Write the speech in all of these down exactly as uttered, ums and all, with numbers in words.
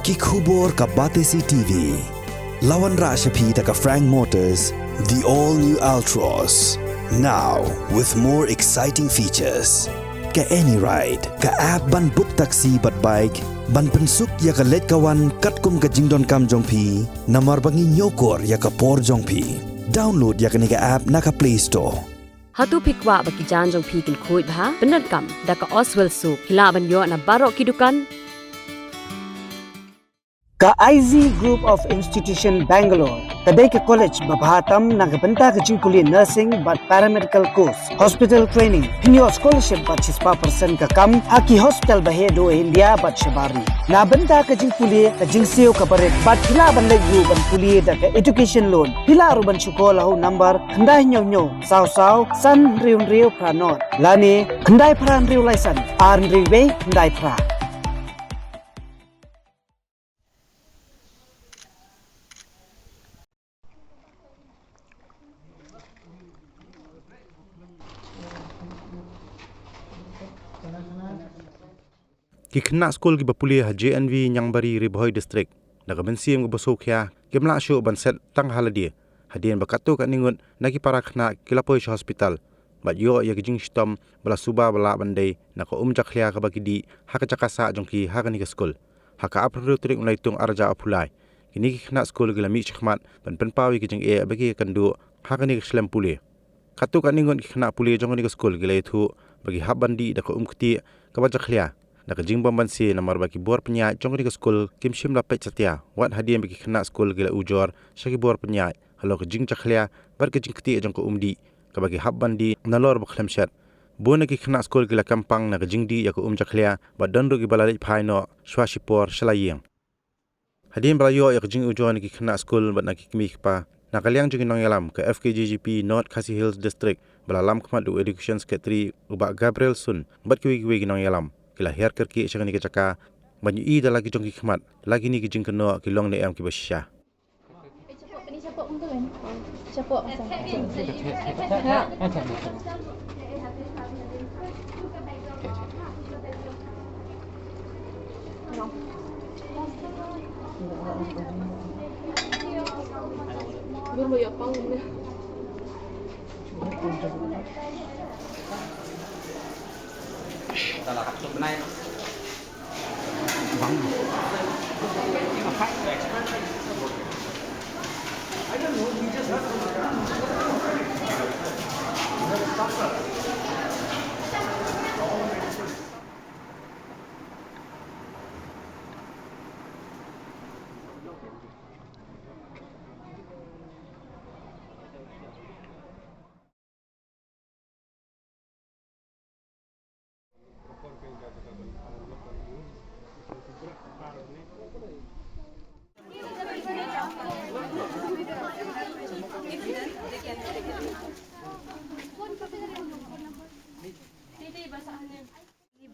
Ki khubor ka Batesi T V. La wanrah sha phi da ka Frank Motors, the all new Altroz. Now with more exciting features. Ka AnyRide, ka app ban book taxi bad bike, ban pynsuk ïa ka leit ka wan katkum ka jingdonkam jong phi, namar ba ngi ñiewkor ïa ka por jong phi. Download ïa kane ka app na ka Play Store. Hato phi kwah ba ki jaiñ jong phi kin khuid bha? Pyndonkam da ka Oswell Soap. Phi lah ban ïoh na baroh ki dukan. Ka I Z Group of Institution Bangalore ka dei ka college ba bha tam na ka bynta ka jingpule nursing bad paramedical course, hospital training, phin ïoh scholarship bad shispah percent ka kam ha ki hospital ba heh duh India bad shabar ri. Na bynta ka jingpule, ka jingsiew kaba rit bad phi lah ban leit ruh ban pule da ka education loan. Phi lah ruh ban shu call ha u number khyndai hynñiew hynñiew saw saw san hynriew hynriew phra nod lane khyndai phra hynriew lai san ar hynriew wei khyndai phra. Ki khynnah skul kiba pule ha J N V Niangbari, Ri Bhoi District, na ka mynsiem kaba sngewkhia, kim lah shuh ban set tang ha lade hadien ba katto katne ngut na ki para khynnah ki la poi sha hospital bad ïoh ïa ka jingshitom ba la suba ba lah ban dei na ka um jakhlia kaba ki dih ha ka jaka sah jong ki ha kane ka skul. Ha ka arphew hynriew tarik u Naitung arhajar arphew lai, kine ki khynnah skul ki la mih shakhmat ban pynpaw ïa ka jingeh ba ki ïakynduh ha kane ka skul pule. Katto katne ngut ki khynnah pule jong kane ka skul ki la ïathuh ba ki hap ban dih da ka um ktieh kaba jakhlia da ka jingbym banse, namar ba ki bor pynïaid jong kane ka skul kim shym la peit satia wat hadien ba ki khynnah skul ki la ujor sha ki bor pynïaid halor ka jingjakhlia bad ka jingktieh jong ka um dih kaba ki hap ban dih nalor ba khlem shet. Bun na ki khynnah skul ki la kyrpang na ka jingdih ïa ka um jakhlia bad don ruh kiba la leit phai noh shwa shipor sha la ïing. Hadien ba la ïoh ïa ka jingujor na ki khynnah skul bad na ki kmie ki kpa, na ka liang jong ki nongïalam ka F K J G P North Khasi Hills District ba la lam khmat da u Education Secretary u Bah Gabriel Sun bad kiwei kiwei ki nongïalam, ki la hiar kyrkieh sha kane ka jaka ban ïohi da la ki jong ki khmat la kine ki jingkynnoh ki long ne em kiba shisha.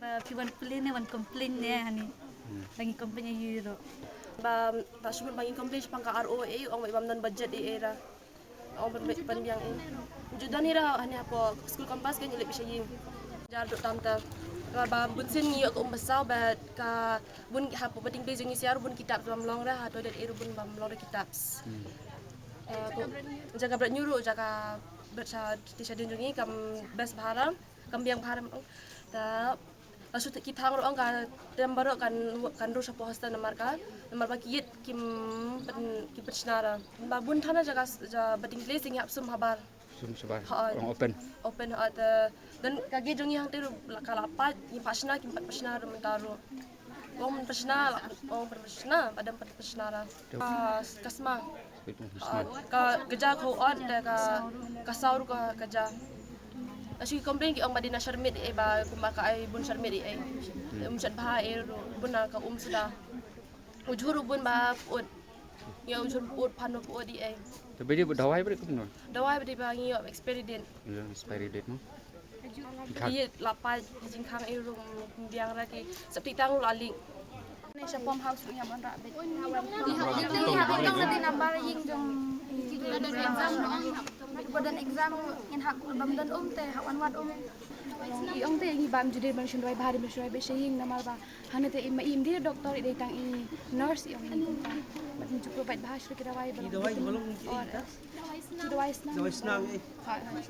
Ba phi wan pule ne wan complain ne hani. Hmm. Ba ngi complain ïa ïa ro. Ba, ba shu ba ngi complain shaphang ka R O A, ong ba bam don budget ïa ïa ra. Ong ban, ban biang ïa. Ju don ïa ra hani hapoh school campus kan ïa leh pisa ïing. Jar dok tam ta. Ba, ba bun sien ngi ïoh ka um basaw bad ka bun hapoh batting place jong ngi sha bun ki taps bam long ra, ha toilet ïa ro bun bam long ra ki taps. Hmm. Eh, ko, jaka bret ngi ruh, jaka bret sha, ti sha dien jong ngi kam best bha ra. Kam biang bha re ma ong. Ta, la shu ki thang ruh ong ka tem baroh kan, kan rung shapoh hostel namar ka, namar ba ki ïit kim pyn, kim pynshna ra. Ba bun thana jaka, ja batting place ngi hap sum habar. Sum shabar. Ha, ong open. Open ha ta. Dan ka gate jong ngi hangte ruh la ka la pat, ngi pat shna, kim pat pat shna ruh mynta ruh. Ong pynshna, la ong pynshna, ba dang pynshna ra. Ka, ka sma. Ka, ka ja ko ot da ka, ka saur ka, ka ja. Ashi complain ki ong ba dina sharmit eh ba kumba ka ai bun sharmit eh. Um shat bha eh ru bun na ka um suda. Ujhur bun ba ut. Ya ujhur ut phan ut eh. Tapi dia dawai beri kumno? Dawai beri ba ngi experiment. Ya, expiry date no. Ïa la pat jingkhang i rum biang ra ki septic tank la lik. Ne sha pump house ruh ïa ban rah bit. Ïa ïa ïa ïa number ïing jong ïa exam no. Ba don exam ngin hap bam don um te hap wan wad um. I ong te ngi bam jude ban shun dawai bha, ban shun dawai ba shaying namar ba hane te i ma im di doktor, i dei tang i nurse, i ong i kumta. Bad ngi ju provide bha shuh ki dawai ba long vitamin और ki dawai snam. Dawai snam, eh. हाँ, हाँ।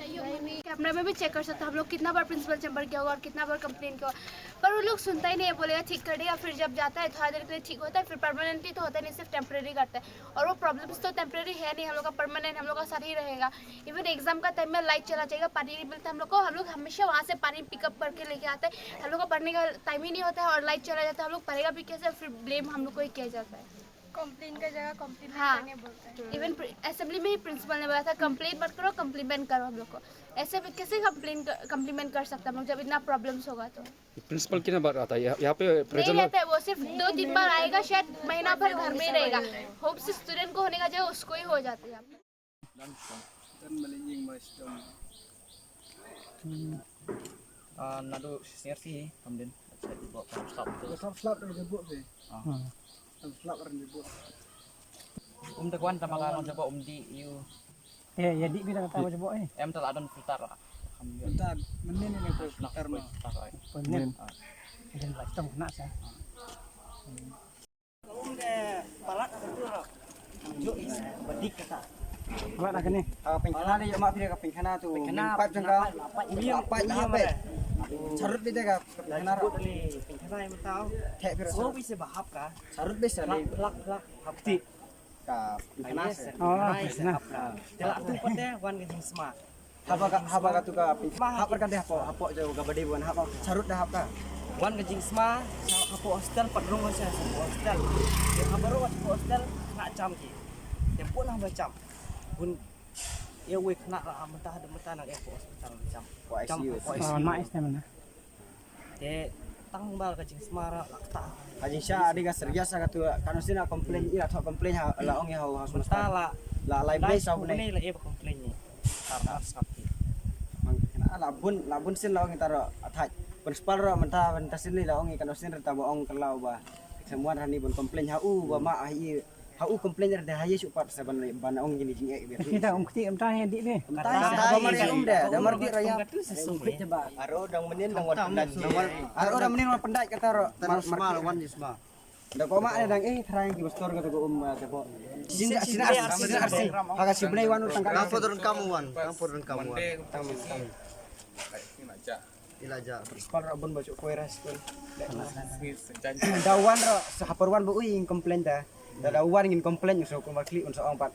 कैमरा में भी चेक कर सकते हैं हम लोग कितना बार प्रिंसिपल चैम्बर किया होगा और कितना बार कंप्लेन किया होगा, पर वो लोग सुनता ही नहीं है, बोलेगा ठीक कर देगा, फिर जब जाता है थोड़ा देर के लिए ठीक होता है, फिर परमानेंटली तो होता नहीं, सिर्फ टेम्परेरी करता है। और वो प्रॉब्लम्स तो टेम्परेरी है नहीं, हम लोग का परमानेंट हम लोग का साथ ही रहेगा। इवन एग्जाम का टाइम में लाइट चला जाएगा, पानी नहीं मिलता हम लोग को, हम लोग हमेशा वहाँ से पानी पिकअप करके लेके आते हैं। हम लोग का पढ़ने का टाइम ही नहीं होता है और लाइट चला जाता है, हम लोग पढ़ेगा भी कैसे, फिर ब्लेम हम लोग को ही किया जाता है। कंप्लेन का जगह कंप्लीमेंट हाँ। करने बोलते हैं। इवन असेंबली में ही प्रिंसिपल ने बोला था कंप्लेन मत करो, कम्प्लीमेंट करो हम लोग को। ऐसे भी कैसे कंप्लेन कम्प्लीमेंट कर सकते हैं हम लोग जब इतना प्रॉब्लम्स होगा तो? प्रिंसिपल कितना बार आता है यहाँ यहाँ पे नहीं प्रेजेंट? रहता है, वो सिर्फ दो तीन बार आएगा, शायद महीना भर घर में ही रहेगा। होप से स्टूडेंट को होने का जगह उसको ही हो जाता है यहाँ पे। Dan malin jing ma sdom. Naduh senior si Hamdin. Sa jubok kam slap tu. Tam slap dah jebuk ke. Tam slap dah jebuk. Um da kwan tama ka long jubok um di yu. Eh, ya dik bida kata macam eh. Em ta la don filter lah. Hamdin. Bentar, menin ini tu Nak karma. Filter lah. Penin. Jadi lah tong kena sa. Palat apa tu lah. Jok is badik kata. Buat lah kene. Ah, pengkhana ni mak pilih ke pengkhana tu. Pengkhana, Empat jengka. pengkhana, empat Empat ni apa? Charut bida ke pengkhana. Jebok ni pengkhana yang tahu. Thek pira So charut. Bisa bahap ka. Charut bisa Plak ni. Plak plak. Hapti. Ka pengkhana. Oh, pengkhana. Tela tu pate wan ka jingsma. Haba ka haba ka tu ka pengkhana. Haba ka deh hapo hapo je ka badi buan haba. Charut dah haba. Wan ka jingsma. Hapo hostel pat rung hostel. Hapo hostel. Hapo hostel. Nak jam ki. Yang pun haba jam. Bun. Ia wei kena lah mentah ada mentah nak hapo hospital jam. Jam. Oh, mak is mana? Te tang bal ka jingsma ra la kata. Ka jingsha adi ka serious ka tu kan usin la complain ila thok complain ha la ong ya ha house Menta la la lai place au ne bnai. La e ba complain ni. Tar tar sap ki. Ala bun la bun sin la ong taro athaj. Principal ro menta menta sin la ong kan usin ta ba ong kalau ba. Semua hani bun complain ha u ba ma ai ha u complain da ha ye shu pat sa ban ban ong jini jing ek. Kita um kti um tah ya dik ni. Menta ba mar um da da mar di raya. Tu sesungguh. Aro dang menin dang wan pendai. Aro dang menin wan pendai kata ro. Mar mar wan jisma. Da ko ma ne dang eh thrang ki bostor kata ko um da ko. Sin sin ar sin ar sin. Ha ka siblei wan tang ka. Kampur rengkam wan. Kampur rengkam wan. Ila ja. Principal ro bun baca koi ras tu. Da wan ro sahapar wan ba ui complain da. Da da wan ngin complain so ko ma klik un so ong pat.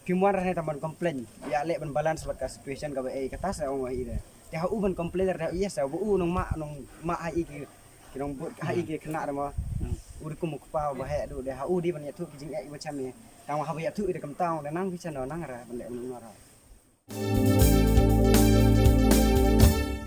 Kim wan rah ne ta ban complain. Ya leh ban balance bad ka situation kaba ei kata sa ong wah i da. Te ha u ban complain da yes sa ba u nong ma nong ma ha i ki ki nong but ha i ki kena da ma. U ri kum kpa ba he du da ha u di ban ya tu ki jing ek ba cham ni. Tang ha ba ya tu i da kam tang da nang ki chano nang ra ban leh ban ra.